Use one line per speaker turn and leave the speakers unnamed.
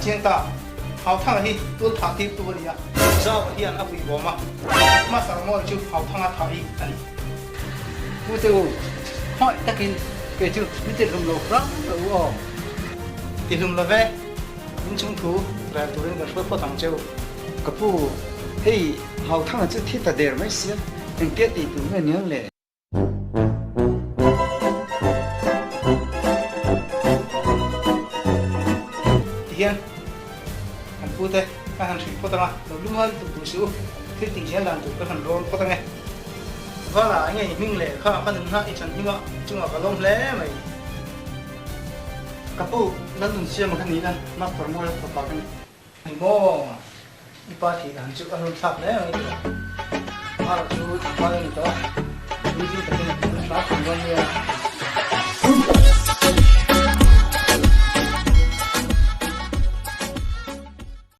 chiang ta. Hauthanga hi tualthah tirtu a ni a, Zau-a hian a puibawm a, Master Mawi chu Hauthanga thah hi a ni.
Pu te u, hmawih takin kei chu min ti hlum lo hram lo u aw.
Ti hlum lo ve, in chung thu rel turin kan hruai phawt ang che u.
Ka pu, hei Hauthanga chu thi ta der mai sia, engtia tih tur nge niang le?
Tihian kan pu te ka han hrilh phawt ang a, lo lungal tuk duh suh u, thil tih zel dan tur ka han rawn phawt ang e. Vala enge i hming leh kha ka nun hna i chan hming a chungah ka lawm hle mai.
Ka pu, Lalnunsiama ka ni a, Master Mawia fapa ka ni.
Ni maw? I pa thih dan chu a hlun thlak hle mai tih a. Mara chu tlangval a ni tawh a, puitling takin an hlau thung dawn nia.